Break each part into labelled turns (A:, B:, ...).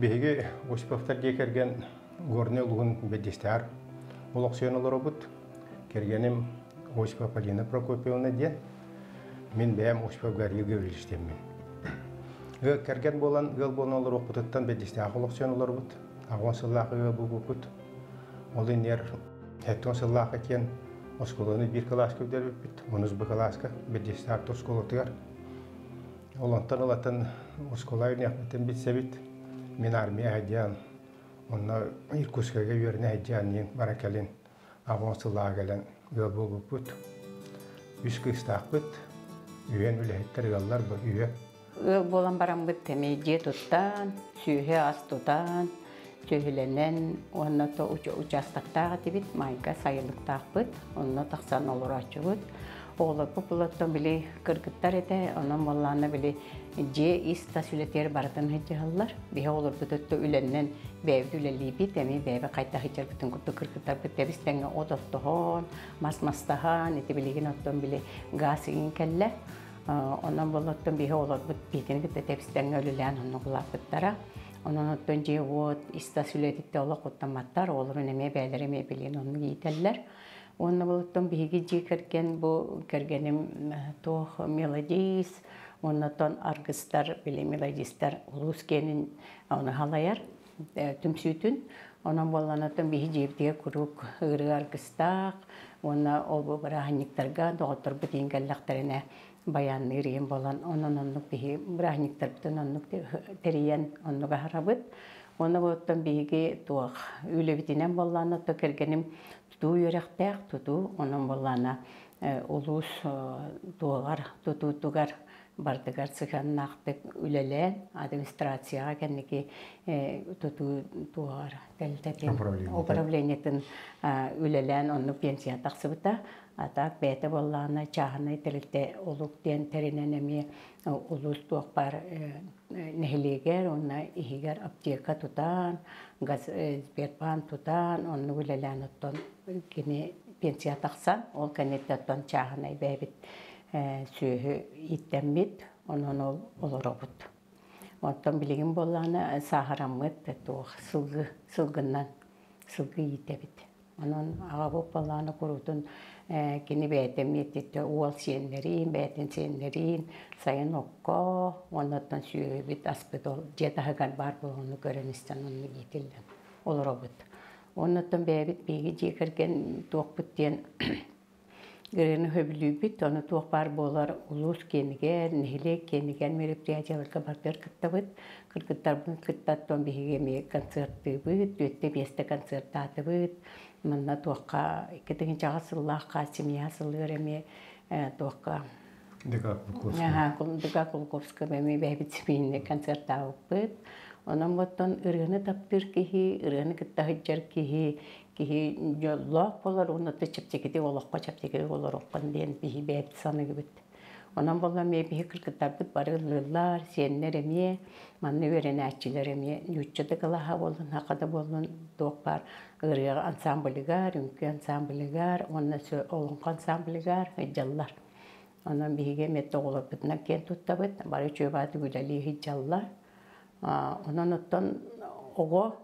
A: Биһиги Осиповтар дьиэ кэргэн Горнай улууһун Бэдьиэстээҕэр олохсуйан олоробут. Кэргэним Осипова Полина Прокопьевна диэн. Мин бэйэм Осипов Гаврил Гаврильевич диэммин. Кэргэн буолан, ыал буолан олоруохпутуттан Бэдьиэстээххэ олохсуйан олоробут. Аҕыс сыллаах ыал буолбуппут. Ол иннигэр 70 сыллаахха киэн оскуоланы биир кылааска бүтэрбиппит. Онус Б кылааска Бэдьиэстээх оскуолатыгар. Ол онтон ылатын оскуола үүнүөхпүтүн билсэбит. Мин армия сылдьан, онно Иркутскайга үөрэнэ сылдьан иин бара кэлин аҕыс сыллааҕы кэлэн ыал буолбуппут. Үс кыыстаахпыт, үһүөн үлэһиттэр ыаллар бу үһүө.
B: Ыал буолан бараммыт эмиэ дьиэ туттан, сүөһү ас тутан, сүөһүлэнэн уонна то участоктаах этибит, маайга сайылыктаахпыт, онно тахсан олорооччубут. Оҕолорбут булаттан били кыргыттар этэ, онон буоллаҕына били дьиэ ис-тас үлэтигэр барытын сылдьыһаллар. Биһи оҕолорбут өттө үлэннэн бэйэбит үлэлиибит, эмиэ бэйэбит хайдах сылдьарбытын курдук кыргыттарбыт тэбис тэҥҥэ от оттоһон, мас мастаһан, ити билигин оттон били гаас иҥин кэллэ. Онон болоттон биһи оҕолорбут биитини кытта тэбис тэҥҥэ үлэлээн оннук улааппыттара. Онон оттон дьиэ-уот ис-тас үлэтиттэн олох куттамматтар, оҕолорун эмиэ бэйэлэрэ эмиэ билигин оннук иитэллэр. Уонна болоттон биһиги дьиэ кэргэн бу кэргэним туох мелодист, уонна оттон аргыстар, били мелодистар улуус киэнин ону халайар түмсүүтүн. Онон буоллаҕына оттон биһи дьиэбитигэр куруук ырыа аргыстаах уонна ол бу бырааһынньыктарга доҕотторбут иин кэллэхтэринэ баянныыр иин буолан онон оннук биһи бырааһынньыктарбытын оннук тэрийэн оннук аһарабыт. Уонна бу оттон биһиги туох үлэбитинэн буоллаҕына оттон кэргэним тутуу үөрэхтээх тутуу онон буоллаҕына улуус туоҕар тутуутугар бардыгар сыһыаннаахтык үлэлээн администрацияҕа кэнники тутуу туоҕар тэрилтэтин управлениетын үлэлээн оннук пенсия тахсыбыта. А так бэйэтэ буоллаҕына чааһынай тэрилтэ олук диэн тэринэн эмиэ улуус туох баар нэһилиэгэр уонна иһигэр аптека тутан, газ сбербанк тутан оннук үлэлээн оттон кини пенсия тахсан ол кэнниттэн оттон чааһынай бэйэбит сүөһү ииттэммит, онон ол олоробут. Оттон билигин буоллаҕына сааһыраммыт туох сылгы сылгыннан сылгы иитэбит. Онон аҕабыт буоллаҕына куруутун кини бэйэтэ эмиэ уол сиэннэриин, бэйэтин сиэннэриин сайын окко уонна оттон сүөһүбүт аспыт ол дьиэ таһыгар баар буолууну көрөн-истэн оннук иитиллэн олоробут. Уонна оттон бэйэбит биһиги дьиэ кэргэн туохпут диэн Ырыаны сөбүлүүбүт, ону туох баар буолар улуус киэнигэр, нэһилиэк киэнигэр мероприятиеларга барытыгар кыттабыт. Кыргыттарбын кытта оттон биһиги эмиэ концертыыбыт, түөртэ-биэстэ концертаатыбыт. Манна туохха 2000 сыллаахха семья сылыгар эмиэ туохха
A: ДК Кулаковская.
B: ДК Кулаковская эмиэ бэйэбит семейный концертаабыппыт. Онон оттон ырыаны таптыыр киһи, ырыаны кытта сылдьар киһи киһи дьоллоох буолар уонна чэпчэкитик олоххо чэпчэкитик олоруоххун диэн биһи бэйэбит саныыбыт. Онон буолла эмиэ биһи кыргыттарбыт бары ыллыыллар, сиэннэр эмиэ, манна үөрэнээччилэр эмиэ нуучча да кылааһа буоллун, саха да буоллун туох баар ырыа ансамблыгар, үҥкүү ансамблыгар уонна олоҥхо ансамблыгар сылдьаллар. Онон биһиги эмиэ оҕолорбутунан киэн туттабыт, бары үчүгэй баҕайытык үлэлии сылдьаллар. Онон оттон оҕо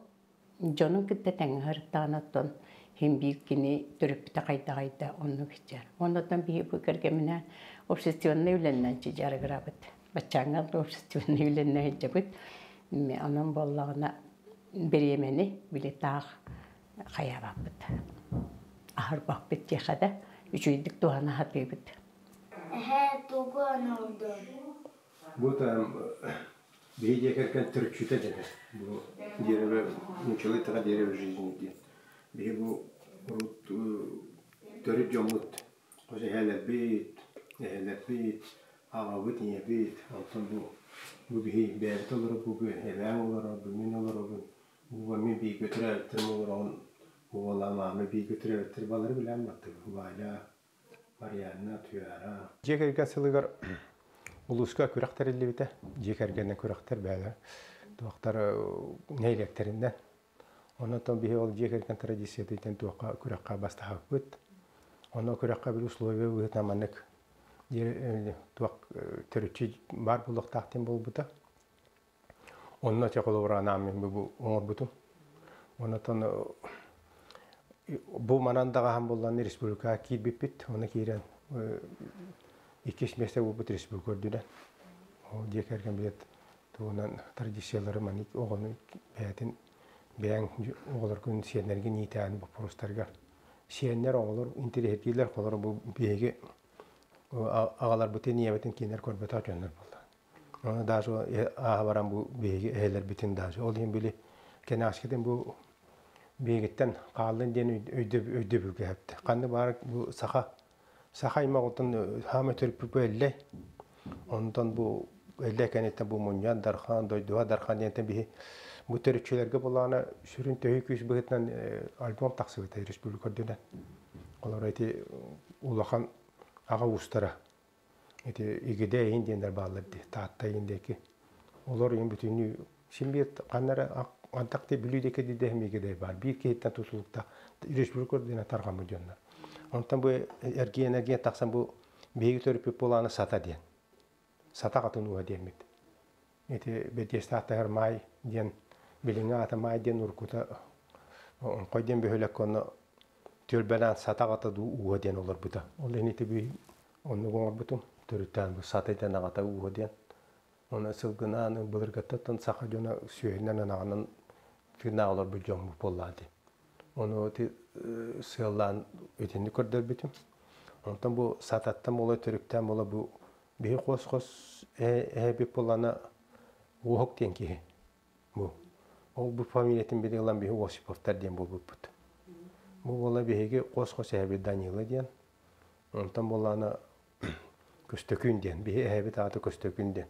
B: дьонун кытта тэҥҥэ сырыттаҕына оттон син биир кини төрөппүтэ хайдаҕай да оннук сылдьар. Оннуттан биһиги бу кэргэмминээн общественнай үлэннэн дьарыгырабыт. Баччааҥҥа да общественнай үлэннэн сылдьабыт. Онон буоллаҕына бириэмэни били таах хайаабаппыт. Аһарбаппыт диэхэ да үчүгэйдик туһана сатыыбыт.
C: Эһээ тугу оҥордуҥ?
A: Бу там биһи дьиэ кэргэн төрүччүтэ дэнэр. Бу дерево нуччалыы эттэххэ дерево жизни диэн. Биһи бу урут төрүт дьоммут хос эһээлэрбит, эһэлэрбит, аҕабыт, ийэбит, онтон бу бу биһи бэйэбит олоробут, бу эбээм олорор, бу мин олоробун, бу мин бииргэ төрөөбүттэрим олороҕун, бу уола маама бииргэ төрөөбүттэр балары билэн баттык. Валя, Марианна, Туяра. Дьиэ кэргэн сылыгар улууска күрэх тэриллибитэ. Дьиэ кэргэнэ күрэхтэр бээлэр туохтар нэһилиэктэринэн. Онон биһи ол дьиэ кэргэн традициятыттан туохха күрэххэ бастаһаппыт. Онно күрэххэ бил условия быһыытынан маннык туох төрүччү баар буолуохтаах диэн буолбута. Онно те холобура анаан мин бу оҥорбутум. Онтон бу манан даҕаһан буллан республикаҕа киирбиппит. Оны киирэн иккис миэстэ буолбут республика үрдүнэн. Ол дьиэ кэргэн билет туһунан традициялары маннык оҕону бэйэтин бэйэҥ оҕолоргун сиэннэргин иитээн боппуруостарга сиэннэр оҕолор интэриэһиргииллэр холоро бу биһиги аҕаларбытын ийэбитин кинилэр көрбөтөх дьоннор буолла. Оны даже ааһа баран бу биһиги эһэлэрбитин даже ол иһин били кэнэҕэскитин бу биһигиттэн хааллын диэн өйдөбүлгэ хэпти. Ханны баар бу саха саха аймаҕыттан хаама төрүппүт бу эллэй. Онтон бу эллэй кэнниттэн бу мунньан Дархан, дойдуга Дархан диэнтэн биһи бу төрүччүлэргэ булаана сүрүн төһүү күүс быһыытынан альбом тахсыбыта республика үрдүнэн. Олор ити улахан аҕа уустара ити Игидэ иһин диэннэр бааллар дии, Таатта иһин диэки. Олор иһин бүтүннүү син биир ханна эрэ антах дии Бүлүү диэки дидэһим Игидэй баар. Биир киһиттэн тутулуктаах республика үрдүнэн тарҕаммыт дьоннор. Онтон бу эргийэн-эргийэн тахсан бу биһиги төрүппүт буолааны Сата диэн. Сата атын ууһа диэммит. Ити Бэтиэстаахтаһар Маай диэн билиҥҥи аата Маай диэн уруккута Оҥхой диэн бөһүөлэккэ онно түөлбэлээн Сата аҕата дуу ууһа диэн олорбута. Ол иһин ити оннук оҥорбутум. Төрүттээн бу Сата диэн аҕата ууһа диэн. Онно сылгынаан былыргыттан саха дьоно сүөһүнэн анаҕынан тыыннаах олорбут дьоммут буоллаҕа дии. Ону ити сыаллаан итинник көрдөрбүтүм. Онтон бу Сататтан буола төрүктээн буола бу биһи хос-хос эһэбит буоллаҕына Уоһук диэн киһи бу. Ол бу фамилиятын били ылан биһи Осиповтар диэн буолбуппут. Бу буола биһиги хос-хос эһэбит Данила диэн. Онтон буоллаҕына Көстөкүүн диэн. Биһи эһэбит аата Көстөкүүн диэн.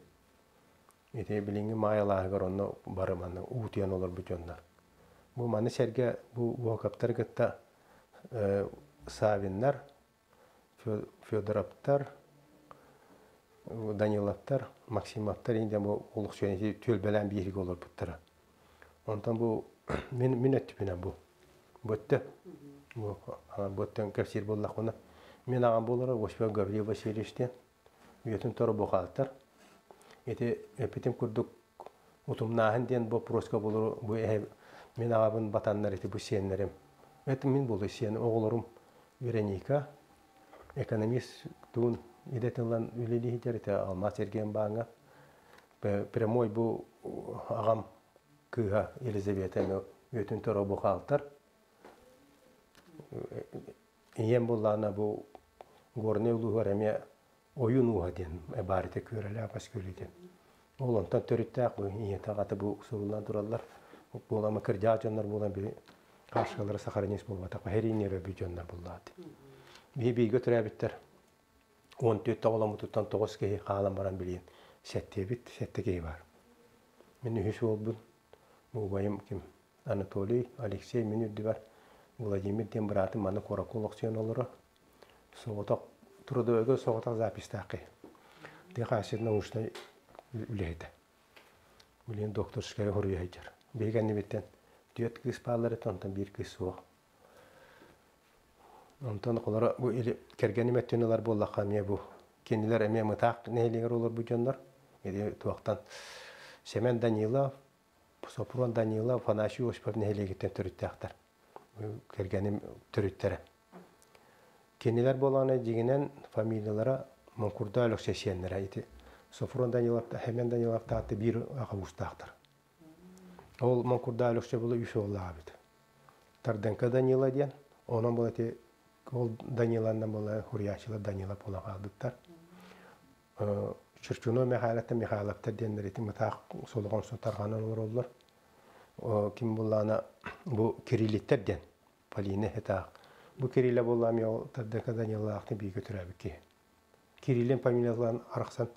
A: Ити билиҥҥи Маай алааһыгар онно бары манна уутуйан олорбут дьоннор. Бу маны сэргэ бу Уокаптары кытта Савиннар, Федоровтар, Даниловтар, Максимовтар диэн бу олохсуйан ити түөлбэлээн бииргэ олорбуттара. Онтон бу мин мин өттүбүнэн бу бөттө бу бөттөн кэпсиир буоллахпына мин аҕам буолара Осипов Гаврил Васильевич диэн үйэтин торо бухгалтер. Ити эппитим курдук утумнааһын диэн боппуруоска булуру бу эһэ мин аҕабын батаннар ити бу сиэннэрим. Это мин буолуй сиэн оҕолорум Вероника, экономист туун идэтин ылан үлэлиһитэр ити Алмаас эргиэн бааҥҥа. Прямой бу аҕам кыыһа Елизавета үйэтин торо бухгалтер. Ийэм буоллаҕына бу Горнай улууһугар эмиэ Ойуун ууһа диэн баар этэ Күөрэлээх мас күөлүтэ. Ол онтон төрүттээх бу ийэтэ аҕата бу суруллан тураллар. Буолама кырдьаҕас дьоннор буолан били кашкалара сахаринец буолбатах хэриини өрөбү дьоннор буллаат. Биһи бииргэ төрөөбүттэр 14 оҕоломмутуттан 9 киһи хаалан баран билигин сэттиэбит, сэттэ киһи баар. Мин үһүс уолбун, убайым ким Анатолий, Алексей мин үрдүбэр Владимир диэн быраатым маны куоракка олохсуйан олорор. Соҕотох трудовойга соҕотох записьтаах киһи. Тыа хаачыстыбатын научнай үлэһитэ. Билигин докторскай хоруйа сылдьар. Биһиги кэннибиттэн түөрт кыыс бааллар этэ, онтон биир кыыс суох. Онтон холоро бу кэргэним өттүн ылар буоллахха эмиэ бу кинилэр эмиэ Мытаах нэһилиэгэр олорбут дьоннор. Ити туохтан Семен Данилов, Сопрун Данилов, Афанасий Осипов нэһилиэгиттэн төрүттээхтэр. Кэргэним төрүттэрэ. Кинилэр буолаҕына дьиҥинэн фамилиялара Моҥкурдаа Өлөксөй сиэннэрэ ити Софрон Данилов, Семен Данилов таатты биир аҕа уустаахтар. Ол Моҥкурдаа Өлөксөй була үс уоллаах эбит. Тарденко Данила диэн, онон була ити ол Даниланнан була хуруйааччылар Данила буолан хаалбыттар. Чурчуну Михайловтар Михайловтар диэннэр ити мытаах солоҕон тарҕанан олороллор. Ким буллаана бу Кириллиттэр диэн Полина Хетаах. Бу Кириллэ буоллаам ол Тарденко Данилаахтын бииргэ төрөөбүт киһи. Кириллин фамилиялаан арахсан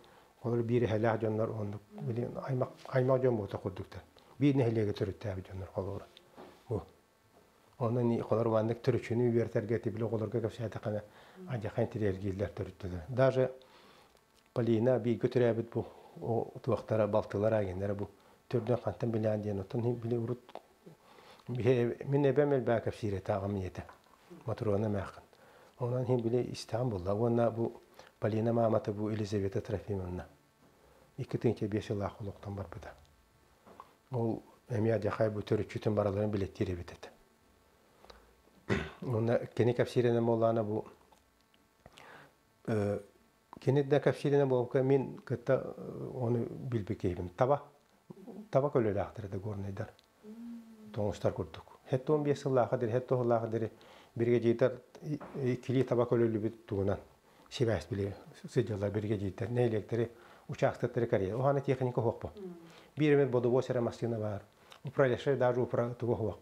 A: олор биир эһэлээх дьоннор оннук билин аймак аймак дьон буолта курдуктар. Биир нэһилиэгэ төрүттээбит дьоннор холобура. Бу. Онон холор маннык төрүччүнү үөрэтэргэ тибили оҕолорго кэпсээтэххинэ адьахан тириэргииллэр төрүттэлэр. Даже Полина бииргэ төрөөбүт бу туохтара балтылара агеннара бу төрдөн хантан билээн диэн оттон били урут мин эбэм элбээ кэпсиир этэ аҕам ийэтэ Матруона эмээххин. Онон иһин били истэҕим буолла. Уонна бу Полина маамата бу Елизавета Трофимовна 2005 сыллаах олохтон барбыта. Ол эмиэ адьахай бу төрүччүтүн бараларын билэттиир эбит этэ. Уонна кини кэпсииринэн буоллаҕына бу кини да кэпсииринэн буолбакка мин кытта ону билбит киһибин. Таба таба көлөлөөхтөр этэ горнайдар. Тоҥустар курдук. 75 сыллаахха диэри, 70 сыллаахха диэри биригэдьиирдэр иккилии таба көлөлүбүт тугунан сибээс били сылдьаллар биригэдьиирдэр, нэһилиэктэри, учаастактары кэрийэр. Оһана техника суох Биир эмит бодобуос эрэ массыына баар. Управляющай даже упра тугу суох.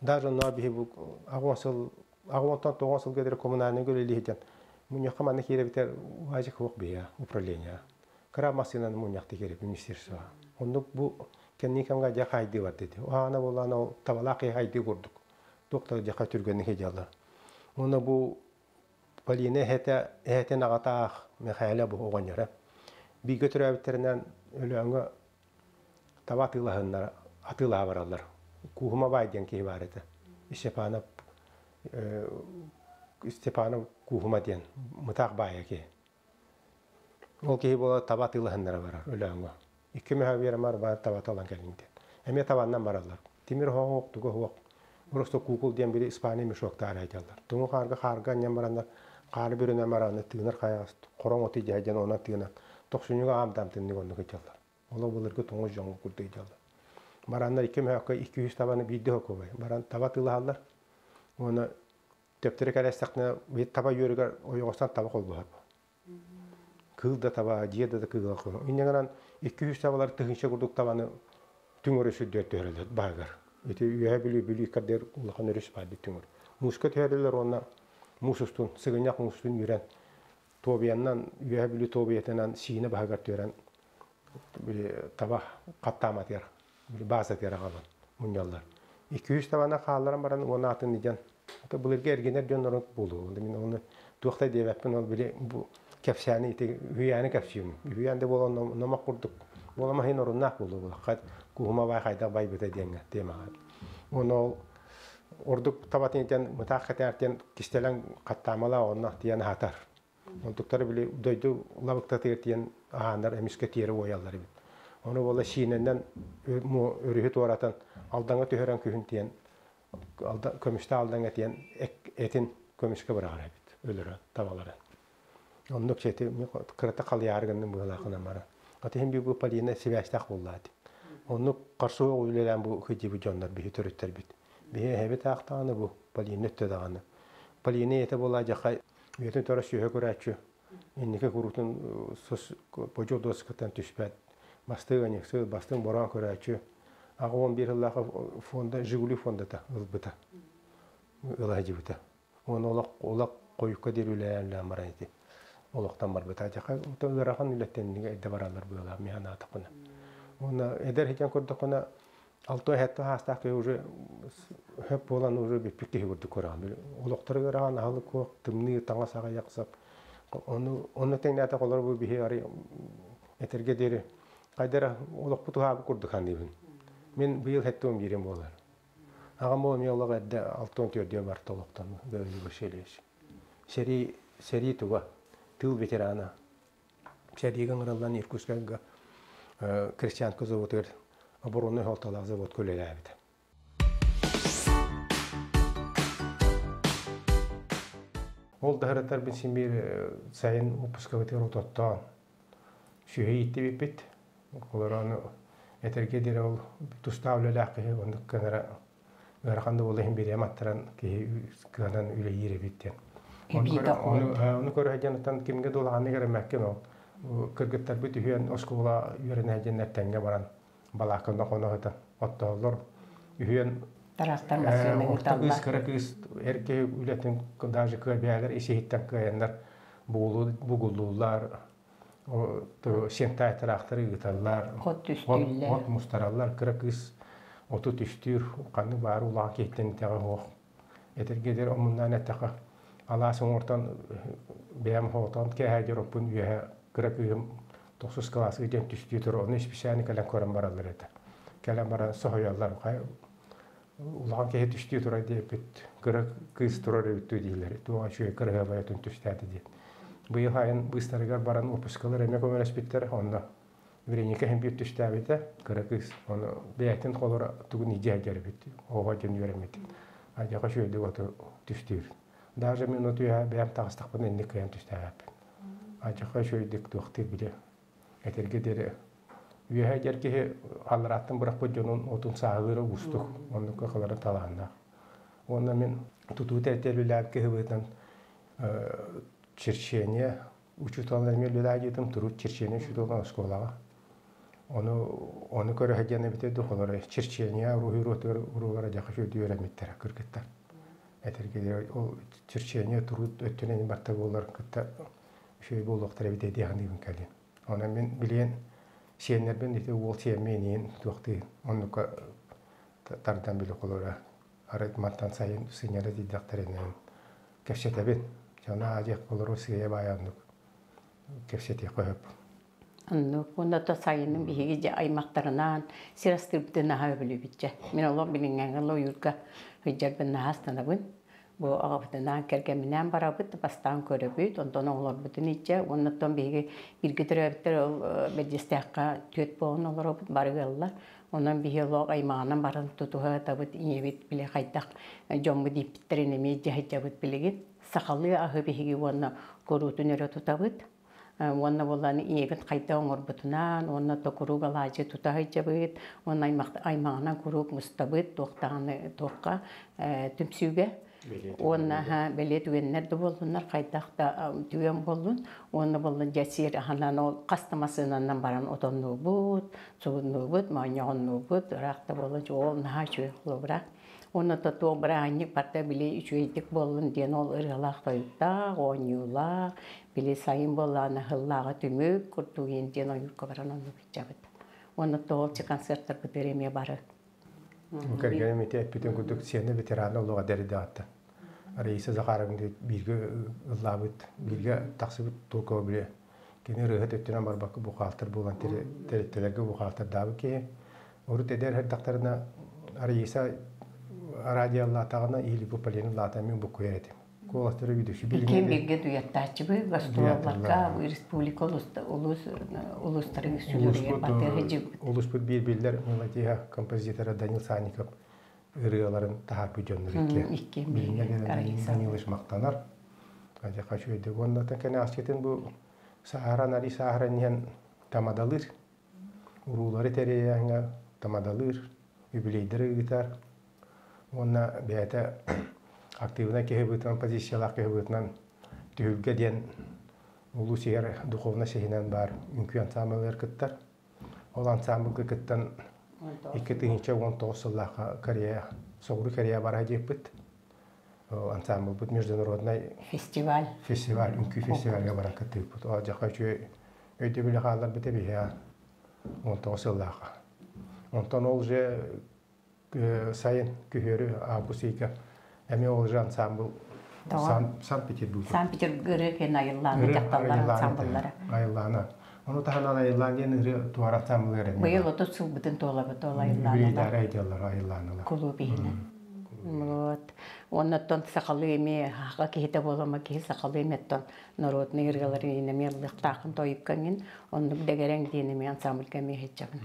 A: Даже онно биһи бу аҕыс сыл аҕыс тоҕус сылга диэри коммунальный үлэлиһитэн мунньахха манна киирэбитэр уазик суох биһи управление. Кыра массыынаны мунньахты киирэп министерство. Оннук бу кэнники кэмҥэ дьэ хайды бар деди. Оһаана буоллаана ол табалаах киһи хайды курдук. Туох да дьэ түргэнник хидьаллар. Уонна бу Полина эһэтэ, эһэтин аҕата аах Михаила бу оҕонньоро. Бииргэ төрөөбүттэринэн Өлөөҥҥө таба атыылаһыннар атыылаһа бараллар. Кууһума баай диэн киһи баар этэ. Степанов Степанов Кууһума диэн мытаах баайа киһи. Ол киһи буола таба атыылаһыннара барар Өлөөҥҥө. Икки мөһө биэрэмэр баар таба талан кэлиҥ диэн. Эмиэ табаннан бараллар. Тимир оһох, туга суох. Просто кукол диэн били Испания мешоктаары айдаллар. Туҥу хаарга хаарга анньан бараннар, хаары бүрүнэн бараннар тыынар хайаҕас хороҥ оту дьэһдьэн онон тыынан тохсунньуга аамдаам тымныы оннук ыдьаллар. Олох былыргы тоҥус дьоҥҥо курдук ыдьаллар. Бараннар икки мөһөккө 200 табаны биирдэ хокуобай. Баран таба тыылаһаллар. Уонна төптөрү кэлэстэхтинэ биир таба үөрүгэр ойоҕостон таба холбоһор. Кыыл да таба, дьиэ да кыыла кыыл. Инньэ гынан 200 табалар тыһыынча курдук табаны түҥ өрүс үрдүгэр түһэрэллэр баһыгар. Ити Үөһээ Бүлүү Бүлүү иккэрдигэр улахан өрүс баар дии түҥ Мууска түһэрэллэр уонна муус устун, сыгынньах муус устун үүрэн Туобуйаннан Үөһээ Бүлүү Туобуйатынан Сиинэ баһыгар түһэрэн били таба хаттааматыгар били баазатыгар аҕалан мунньаллар. 200 табаны хаалларан баран уонна атын идэн былыргы эргинэр дьоннорун буолуо. Мин оны туох да диэбэппин ол били бу кэпсээни ити үһүйээни кэпсиим. Үһүйээн да буолан номох курдук буолама иһин оруннаах буолуо. Куһума бай хайдах байбыта диэҥҥэ темаҕа. Уонна ол ордук табатын итэн мытаах кэтээртэн кистэлэҥ хаттаамала онно тиийэн аһатар. Онтуктары били дойду лабыктатыгар тиийэн аһааннар эмискэ тиэрэ уойаллар эбит. Ону буола Сиинэннэн өрүһү туоратан Алдаҥҥа түһэрэн күһүн тиийэн көмүстээх Алдаҥҥа тиийэн этин көмүскэ быраҕар эбит өлөрөн табаларын. Оннук сети кырата халыйаары гынным быһыылаахынан баран. Аты иһин бу Полина сибээстээх буоллаати. Оннук қарсуох үлэлээн бу кыдьыбыт дьоннор биһи төрүттэрбит. Биһи эһэбит аахтаҕына бу Полина өттө даҕаны. Полина ийэтэ буолаа дьахай үйэтин туора сүөһө көрөөччү инники куруутун бодьуо дуоскаттан түспэт бастыҥ ыанньыксыт, бастыҥ бороон көрөөччү 81 сыллаах фонда Жигули фондата ылбыта ыла сылдьыбыта. Уонна олох олох хойукка диэри үлэлээн баран ити олохтон барбыта. Дьаха ыарахан үлэттэн эрдэ бараллар быалаах мин санаатахпына. Уонна эдэр ситэн көрдөххүнэ алта сэттэ саастаах киһи уже хөп буолан уже бүппүт киһи курдук көрөҕүн. Олохторо ыарахан аһылык суох, тымныы таҥас аҕыйах сап. Ону онно тэҥнээтэх олор бу биһи арый этэргэ диэри хайдара олохпут уһаабыт курдук саныыбын. Мин быйыл 71-им буолар. Аҕам уол эмиэ олох эрдэ 64 барта олохтон Гаврил Васильевич. Сэрии, сэрии туга, тыыл ветерана. Сэриигэ ыҥырыллан Иркутскайга крестьянка заводыгар обороннай суолталаах заводка үлэлээбитэ. Ол да сырыттарбын син биир сайын выпускабытыгар ототтоон сүһэ ииттибиппит. Олорон этэргэ диэри ол тустаах үлэлээх киһи оннук гынара ыарахан да буола иһин бириэм аттаран киһи кыанан үлэлиир эбит диэн. Ону көрө сылдьан оттон кимгэ да улаханнык эрэммэккин ол кыргыттарбыт үһүөн оскуола үөрэнэ сылдьаннар тэҥҥэ баран балаакканна хоно сытан оттооллор үһүөн
B: Тараахтар массыына
A: орто кыыс кыра кыыс эр киһи үлэтин даже кыайбээлэр ис-иһиттэн кыайаннар бугуллууллар сиэнтээх тыраахтары ыыталлар,
B: От түстүүллэр.
A: От мустараллар, кыра кыыс оту түстүүр, ханнык баар улахан киһиттэн итэҕэ суох. Этэргэ диэри омуннаан эттэххэ, алаас оҥортон бэйэм хоотоон кээһэ дьороппун үөһэ кыра кыыһым тохсус кылааска диэн түстүү турар, ону исписээни кэлэн көрөн бараллар этэ. Кэлэн баран соһуйаллар, улахан киһи түстүү турар диэбит, кыра кыыс турар эбит дуу дииллэр. Туох үчүгэй кыраһыабай отун түстээтэ диэн. Быйыл сайын быыстарыгар баран выпускалар эмиэ көмөлөспүттэр, онно Вероника иһин биир түстээбитэ, кыра кыыс. Ону бэйэтин холоро тугун илдьэ сылдьар эбит, оҕо диэн үөрэммит. Адьаха үчүгэйдик оту түстүүр. Даже мин оту бэйэм таҕыстахпына инник кыайан түстээбэппин. Адьаха үчүгэйдик туохтуур били. Этэргэ диэри үөһэ дьэр киһи алларааттан бырахпыт дьонун отун сааһылыыра уустук. Оннукка кыларын талааннаах. Уонна мин тутуу тэрилтэ үлэлээбит киһи быһыытынан черчение учууталынан эмиэ үлэлээбитим, турут черчение учууталынан оскуолаҕа. Ону ону көрө сылдьан эбитэ дуу, холоро черчение уруһуй уруотугар уруогар дьаха үчүгэйдик үөрэммиттэрэ кыргыттар. Этэргэ ол черчение турут өттүнэн барта буолар кытта үчүгэй буолуохтара эбитэ дии саныыбын кэлин. Онон мин билиэн сиэннэрбин ити уол сиэммин иин туохтыы оннукка тардан били холоро арыт мантан сайын сынньана тиийдэхтэринэн кэпсэтэбин. Дьоно аадьыах олору сыыйа баайа оннук кэпсэтиэххэ сөп.
B: Оннук. Уонна то сайынын биһиги дьэ аймахтарынаан сир астыырбытын наһаа өбүлүүбүт дьэ. Мин олох билиҥҥээҥҥэ ойуурга сылдьарбын наһаа астынабын. Бу аҕабытынаан кэргэмминээн барабыт, бастаан көрөбүт, онтон оҕолорбутун илдьэ, уонна оттон биһиги бииргэ төрөөбүттэр ол Бэрдьиэстээххэ түөрт буолан олоробут, бары ыаллар. Онон биһи олох аймаҕынан баран тутуһа сатабыт, ийэбит били хайдах дьоммут ииппиттэрин эмиэ илдьэ сылдьабыт билигин. Сахалыы аһы биһиги уонна куруутун өрө тутабыт. Уонна буолан ийэбит хайдах оҥорбутунан, уонна то куруук алаадьы тута сылдьабыт, уонна аймаҕынан куруук мустабыт, туохтаҕаны туохха түмсүүгэ. Уонна бэлиэ түгэннэр да буоллуннар, хайдах да түгэн буоллун, уонна буоллун дьэ сиэр аһынан ол хас да массыынанан баран отоннуубут, сугуннуубут, моонньоҕоннуубут, ыраах да буоллун, ол наһаа үчүгэй холобура. Уонна то туох бырааһынньык барда били үчүгэйдик буоллун диэн ол ырыалаах тойуктаах, оонньуулаах, били сайын буоллаҕына ыһыллааҕы түмүк курдук диэн ойуурга баран оннук иччэбит. Уонна тоҕо концерттарбытыгар эмиэ бары.
A: Кэргэним ити эппитин курдук сиэнэ ветераны олоҕо дэрдэҕиттэн. Раиса Захаровна бииргэ ыллаабыт, бииргэ тахсыбыт толкова биле. Кини ырыаһыт өттүнэн барбакка бухгалтер буолан тэрилтэлэргэ бухгалтердаабыт киһи. Урут эдэр эрдэхтэринэ Раиса радиолаатаҕына или бу Полина лаата мин буккуйар этим. Куоластары үдүшү
B: Иккиэн бииргэ дуяттааччыбы гастролларга республика улус улустарын үксүлэригэр батыһы дьыбыт.
A: Улуспут биир биллэр мелодия композитора Данил Санников ырыаларын таһаарбыт дьоннор икки. Билиҥҥэ Данилович махтанар. Адьаха үчүгэйдик уонна кэнэҕэскитин бу сааһыран ари сааһыран иһэн тамадалыыр. Уруулары тэрийээҥҥэ тамадалыыр, юбилейдары ыытар уонна бэйэтэ актыыбынай киһи быһыытынан, позициялаах киһи быһыытынан түһүлгэ диэн улуус иһэр духовнай сиһинэн баар үҥкүү ансаамбылыгар кыттар. Ол ансаамбылга кыттан 2019 сыллаахха Корея, Соҕуруу Корея бара диэппит. Ансаамбылбыт международнай
B: фестиваль
A: фестиваль үҥкүү фестивальга баран кыттыыппыт. Ол дьаха үчүгэй өйдөбүлү хаалларбыт эбиһэ 19 сыллаахха. Онтон ол же сайын күһүөрү август ыйга эмиэ ол же ансаамбыл Санкт-Петербург.
B: Санкт-Петербург ырыа кэн айыллааны дьахталлар ансамбллара.
A: Айыллаана. Ону таһынан айыллаан диэн ырыа туар ансамбллар эмиэ.
B: Быйыл 30 сылбытын туолабыт ол айыллааналар.
A: Айдыаллар айыллааналар.
B: Кулууп иһинэн. Вот. Оннуттан сахалыы эмиэ хаха киһитэ буолама киһи сахалыы эмиэттэн народный ырыалары эмиэ ыллыахтаахын тойуккаҥын оннук дэгэрэҥ диэн эмиэ ансамбльга эмиэ иһитчэбин.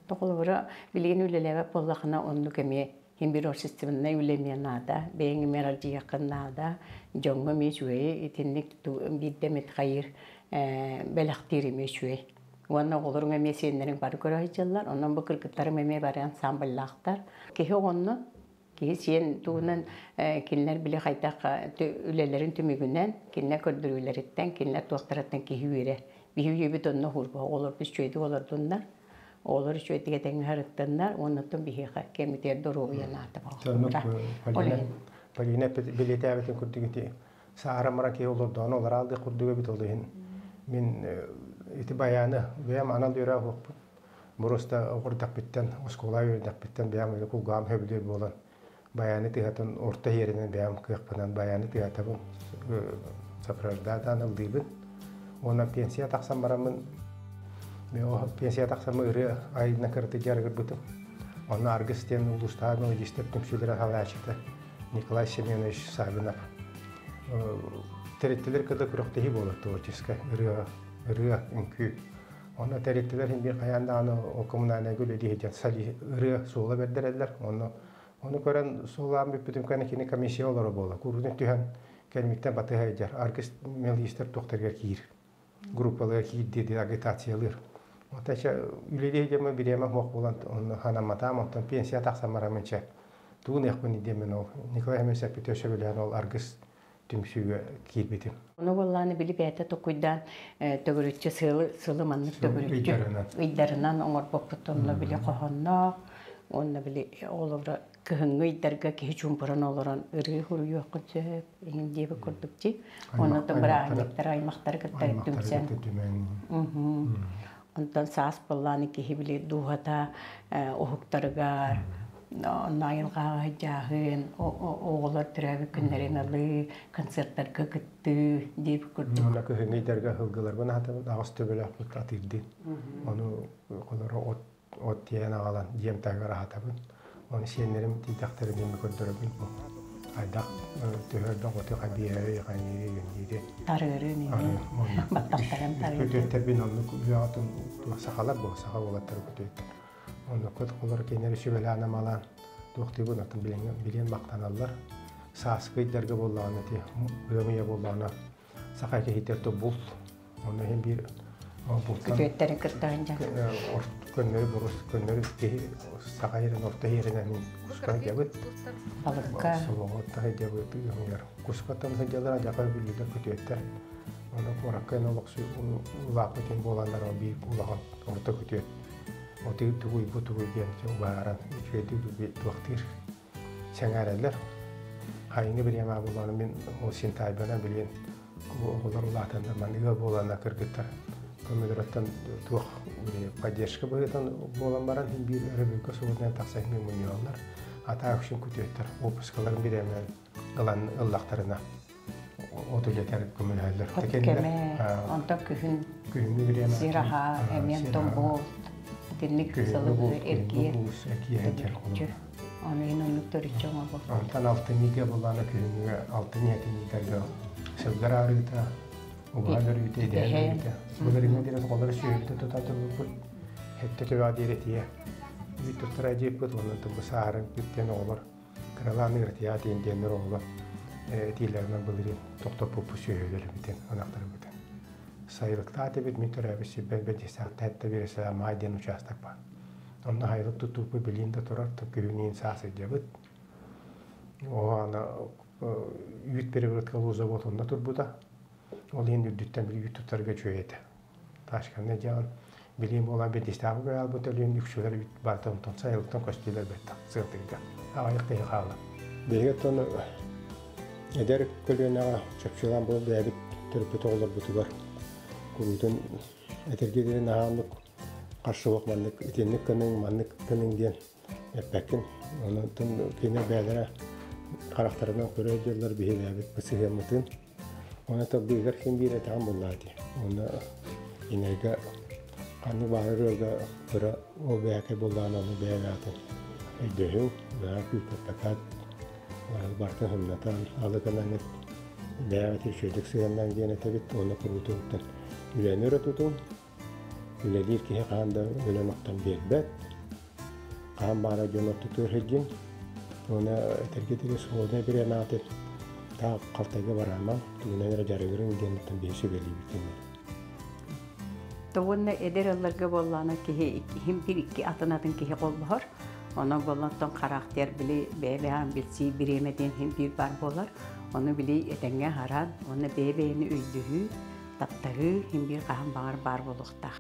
B: Тоҕолобура билигин үлэлээбэт буоллахына оннук эмиэ хин бир общественнай үлэ эмиэ наада, бэйэҥ эмиэ аралдьыйыаххын наада, дьоҥҥо эмиэ үчүгэйи итинник биирдэ эмит хайыыр бэлэхтиир эмиэ үчүгэй. Уонна оҕолоруҥ эмиэ сиэннэриҥ бары көрө сылдьаллар, онон бу кыргыттарым эмиэ бары ансамбльлаахтар. Киһи оҕонно киһи сиэн туһунан кинилэр били хайдах үлэлэрин түмүгүнэн, кинилэр көрдөрүүлэриттэн, кинилэр туохтарыттан киһи үөрэр. Биһи үйэбит онно уһуурба оҕолорбут үчүгэйдик олордуннар, оҕолор үчүгэйдик этэҥҥэ сырыттыннар, уонна биһиэхэ кэмитиэр доруобуйа наада буолла.
A: Полина билиэтээбитин курдук ити саара мара киһи олордоҕуна олор алдых курдук эбит ол иһин мин ити баяны бэйэм анал үөрэх уохпут Боруоста оҕурдахпыттан, оскуола үөрэнэхпиттэн бэйэм аны кулгаам сөбүлүүр буолан, баяны тыһатын орто иһэринэн бэйэм кыахпынан баяны тыһатабын, сопровождаатаан ыллыыбын. Уонна пенсия тахсан бараммын, пенсия тахсаммын ырыа айына кыраты дьарыгырбытым. Онно Аргыс диэн улуустааҕы мелодистар түмсүүлэрэ салайааччыта Николай Семенович Саввинов тэрилтэлэр кытта күрэхтэһии буолар творческай ырыа, ырыа, үҥкүү. Онно тэрилтэлэр иһин биир хайаан даҕаны ол коммунальнайга үлэлии сылдьан сали ырыа суола бэрдэрэллэр. Онно ону көрөн суолаан бүппүтүм кэннэ кини комиссия олоро буола. Куруутун түһэн кэлмиттэн батыһа сылдьар. Аргыс мелодистар туохтарыгар киир. Группаларга киир диэри агитациялыыр. Отача үлэлии сылдьаммын бириэмэ суох буолан онно ханамматаам, онтон пенсия тахсан бараммын чэ тугун ыахпын диэммин ол Николай Семенович эппитэ сөбүлээн ол аргыс түмсүүгэ киирбитим.
B: Ону буоллааны били бэйэтэ токуйдаан төгүрүччү сылы сылы маннык төгүрүччү ыйдарынан оҥорбоппут онно били хоһонноох уонна били олобура кыһыҥҥы ыйдарга киһи чуумпуран олорон ырыы хуруйуоххун сөп иһин диэбит курдук дии онно бырааһынньыктары аймахтары кытта түмсэн онтон саас буоллааны киһи били дууһата уһуктарыгар онно айылҕаҕа сылдьааһын оҕолор төрөөбүт күннэрин ылыы концерттарга кыттыы диэбит курдук
A: Уонна кыһыҥҥы ыйдарга сылгыларбын аһатабын аҕыс төбөлөөхпүт атыырдыын ону олору от от тиэйэн аҕалан дьиэм таһыгар аһатабын ону сиэннэрим тиийдэхтэринэ эмиэ көрдөрөбүн бу хайдах төһө элбэх оту хабиэри ханиири юнниири
B: тарыыры баттахтарын тарыыры
A: күтүөттэрбин оннук үөҕэтин сахалар бу саха уолаттара күтүөттэр оннукка олор кинилэри сүбэлээн амалаан туохтуубун атын билиэн махтаналлар сааскы ыйдарга буоллаҕына ити ыам ыйа буоллаҕына саха киһитэ то булт онно иһин биир бултан
B: күтүөттэрин кыртаһын дьан
A: көннөрү бурус көннөрү киһи саха иһирин орто иһиринэн куска сылдьабыт
B: балыкка
A: солоҕотта сылдьабыт ыһыгар кускаттан сылдьалар адьака бүлүүлэр күтүөттэр онно куоракка олохсуй улааппытын буоланнар биир улахан орто күтүөт оту тугуй бу тугуй диэн бааран үчүгэйдик туохтыыр сэҥээрэллэр. Хайыҥы бириэмэ буоллаҕына мин ол син таайбанан билигин оҕолор улаатаннар маннык ыал буоланнар кыргыттар көмөлөрөттөн туох поддержка быһыытын буолан баран биир өрөбүлгэ суутунан тахсан мунньуһаллар. Атаа үксүн күтүөттэр уоппускаларын бириэмэ ылан ыллахтарына от үлэтэр көмөлөһөллөр.
B: От кэмэ, онтон күһүн
A: күһүҥҥү бириэмэ
B: сир аһа, эмиэн томбуот, итинник сылы эргиэ
A: эргиэ
B: Ону иһин оннук төрүччү оҥорбоппут.
A: Онтон алтынньыга буллаана күһүҥҥү алтынньы этинньиктэргэ сылгар аарыыта, убаһа өлөрүүтэ, идэһэ өлөрүүтэ. Былырыыҥҥы диэри оҕолор сүөһүбүтүн тутан турбуппут. Хэттэ төбөҕө диэри этиэ. Үүт туттара диэппит, онон тубу саарын диэн оҕолор кыралаан ыратыйаа диэн диэннэр оҕолор этиилэринэн былырыын тохтоппуппут сүөһүлэрбитин, ынахтарбытын. Сайылыктаат эбит мин төрөөбүт сирбэр бэдьиэсээхтээх биэрэсэ Маай диэн учаастак баар. Онно хайылык тутууппут билиин да турар, күһүнүн саас сылдьабыт. Оҕо үүт переработкалыыр завод онно турбута. Ол иһин үрдүттэн үүт туттарга үчүгэй этэ. Ташканна дьаҕан билиин буолан бэдьиэстээх көйаалбыт өлүөн үксүлэр үүт барыта онтон сайылыктан көстүүлэр бэттэх сыалтыгга. Аҕыйах киһи хаалла. Биһиги оттон эдэр көлүөнэҕэ чопчулаан бу бэйэбит төрөппүт оҕолорбутугар куруутун этэргэ диэри наһаа харсыбах маннык итинник гыныҥ, маннык гыныҥ диэн эппэккин. Онон кини бэйэлэрэ харахтарынан көрө сылдьаллар биһи бэйэбит сыһыаммытын. Оны тылдыыгар ким биир этэҕин буллаа дии. Оны инэргэ ханнык баҕарар ыалга кыра ол бэйэкэй буллаҕына ону бэйэ-бэйэтин өйдөһүҥ, наһаа күүппэппэкэт барытын сымнатан, алы гынаҥыт бэйэҕит үчүгэйдик сыһыаннаҥ диэн этэбит уонна куруутун үлэни өрө тутуҥ. Үлэлиир киһи хаһан да өлөн охтон биэрбэт. Хаһан баара дьон ортотугар сылдьыҥ. Уонна этэргэ диэри свободнай бириэмэҕитин таах халтайга бараамаҥ, тугунан эрэ дьарыгырыҥ диэн биһи сүбэлиибит кинилэри.
B: Уонна эдэр ыалларга буоллаҕына киһи иһин биир икки атын атын киһи холбоһор. Онон буоллантан хараахтыйар били бэйэ-бэйэҕин билсии бириэмэ диэн иһин биир баар буолар. Ону били этэҥҥэ аһаран уонна бэйэ-бэйэни өйдөһүү, таптаһыы иһин биир хаһан баҕар баар буолуохтаах.